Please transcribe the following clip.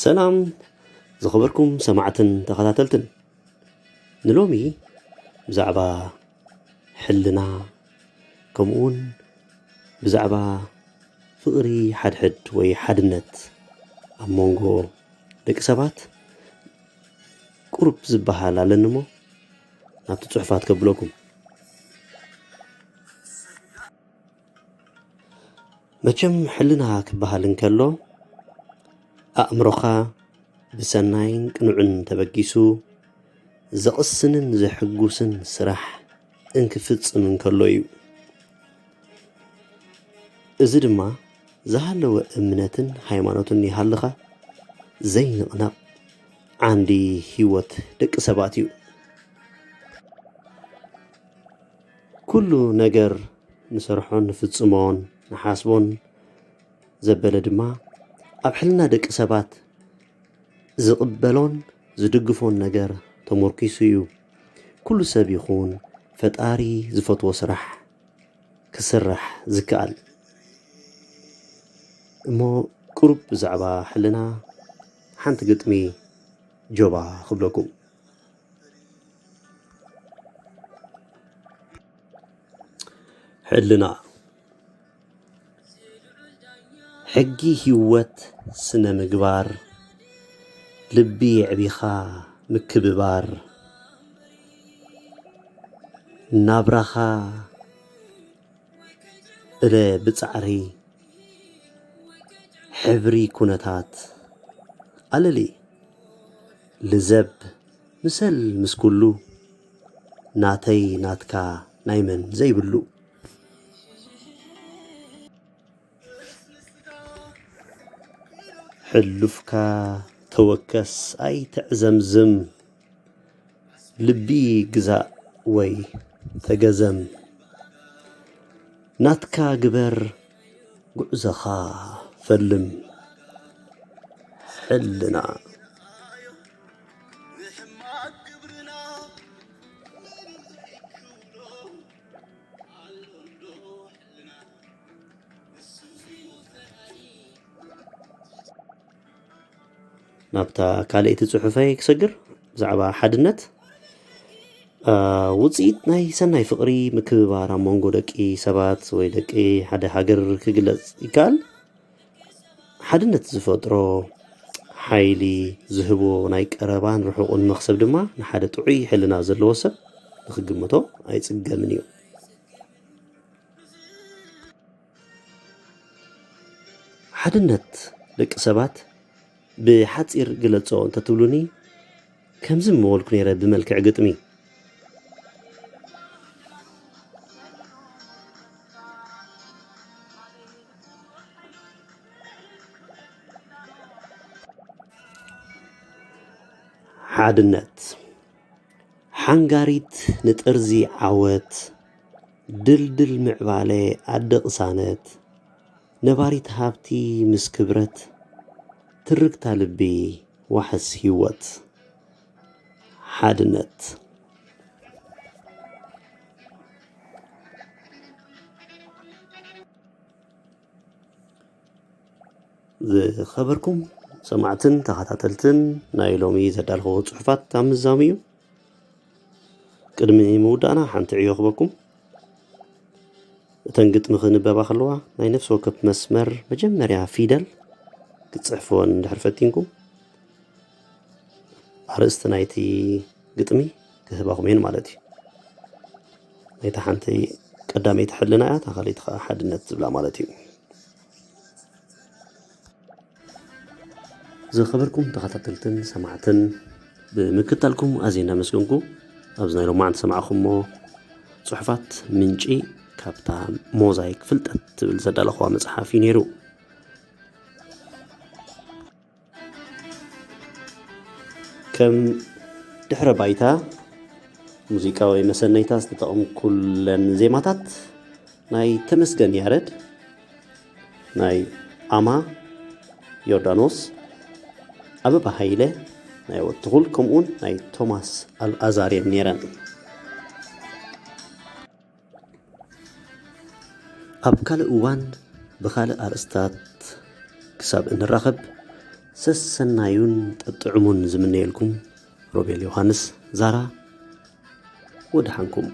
ሰላም ዝኸበርኩም ሰማዕትን ተኸታተልትን፣ ንሎሚ ብዛዕባ ሕልና፣ ከምኡውን ብዛዕባ ፍቕሪ ሓድሕድ ወይ ሓድነት ኣብ መንጎ ደቂ ሰባት ቁሩብ ዝበሃል ኣለኒ እሞ፣ ናብቲ ጽሑፋት ከብለኩም። መቸም ሕልና ክበሃል እንከሎ፣ ኣእምሮኻ ብሰናይን ቅኑዕን ተበጊሱ ዘቕስንን ዘሕጉስን ስራሕ እንክፍጽም እንከሎ እዩ። እዚ ድማ ዝሃለወ እምነትን ሃይማኖትን ይሃልኻ ዘይንቕነቕ ዓንዲ ህይወት ደቂ ሰባት እዩ። ኩሉ ነገር ንሰርሖን ንፍጽሞን ንሓስቦን ዘበለ ድማ ኣብ ሕልና ደቂ ሰባት ዝቕበሎን ዝድግፎን ነገር ተመርኪሱ እዩ። ኩሉ ሰብ ይኹን ፈጣሪ ዝፈትዎ ስራሕ ክስራሕ ዝከኣል። እሞ ቁሩብ ብዛዕባ ሕልና ሓንቲ ግጥሚ ጆባ ክብለኩም። ሕልና፣ ሕጊ ህይወት፣ ስነ ምግባር፣ ልቢ የዕቢኻ ምክብባር፣ ናብራኻ እለ ብጻዕሪ፣ ሕብሪ ኩነታት ኣለሊ፣ ልዘብ ምሰል ምስ ኩሉ፣ ናተይ ናትካ ናይ መን ዘይብሉ። ሕሉፍካ ተወከስ ኣይተዕዘምዝም፣ ልቢ ግዛእ ወይ ተገዘም። ናትካ ግበር ጉዕዞኻ ፈልም። ሕልና። ናብታ ካልኣይቲ ጽሑፈይ ክሰግር፣ ብዛዕባ ሓድነት፣ አ፣ ውጽኢት ናይ ሰናይ ፍቕሪ ምክብባር ኣብ መንጎ ደቂ ሰባት ወይ ደቂ ሓደ ሃገር ክግለጽ ይከኣል። ሓድነት ዝፈጥሮ ሓይሊ ዝህቦ ናይ ቀረባን ርሑቕን መኽሰብ ድማ ንሓደ ጥዑይ ሕልና ዘለዎ ሰብ ንኽግምቶ ኣይጽገምን እዩ። ሓድነት ደቂ ሰባት ብሓጺር ግለጾ እንተትብሉኒ፣ ከምዚ ምበልኩ ነይረ ብመልክዕ ግጥሚ። ሓድነት፣ ሓንጋሪት ንጥርዚ ዓወት፣ ድልድል ምዕባለ ኣደ ቅሳነት፣ ነባሪት ሃብቲ ምስ ክብረት፣ ትርግታ ልቢ ዋሕስ ህይወት። ሓድነት። ዝኸበርኩም ሰማዕትን ተኸታተልትን፣ ናይ ሎሚ ዘዳለኽዎ ጽሑፋት ኣብ ምዛሙ እዩ። ቅድሚ ምውዳእና ሓንቲ ዕዮ ክበኩም። እተን ግጥሚ ክንበባ ከለዋ ናይ ነፍሲ ወከፍ መስመር መጀመርያ ፊደል ክትጽሕፍወን እንድሕር ፈቲንኩም፣ ኣርእስቲ ናይቲ ግጥሚ ክህባኹም እየን ማለት እዩ። ናይታ ሓንቲ ቀዳመይቲ ሕልና እያ፣ እታ ካልኣይቲ ከኣ ሓድነት ዝብላ ማለት እዩ። ዝኸበርኩም ተኸታተልትን ሰማዕትን፣ ብምክታልኩም ኣዝየ እናመስገንኩ፣ ኣብዚ ናይ ሎማዓንቲ ዝሰማዕኹሞ ጽሑፋት ምንጪ ካብታ ሞዛይክ ፍልጠት ትብል ዘዳለኽዋ መጽሓፍ እዩ ነይሩ። ከም ድሕረ ባይታ ሙዚቃዊ መሰነይታ ዝተጠቐምኩለን ዜማታት ናይ ተመስገን ያረድ፣ ናይ ኣማ ዮርዳኖስ፣ ኣበባ ሃይለ፣ ናይ ወትኹል፣ ከምኡውን ናይ ቶማስ ኣልኣዛር እየን ነይረን። ኣብ ካልእ እዋን ብኻልእ ኣርእስታት ክሳብ እንራኸብ፣ ሰሰናዩን ጠጥዕሙን ዝምነየልኩም ሮቤል ዮሃንስ ዛራ። ወደሓንኩም።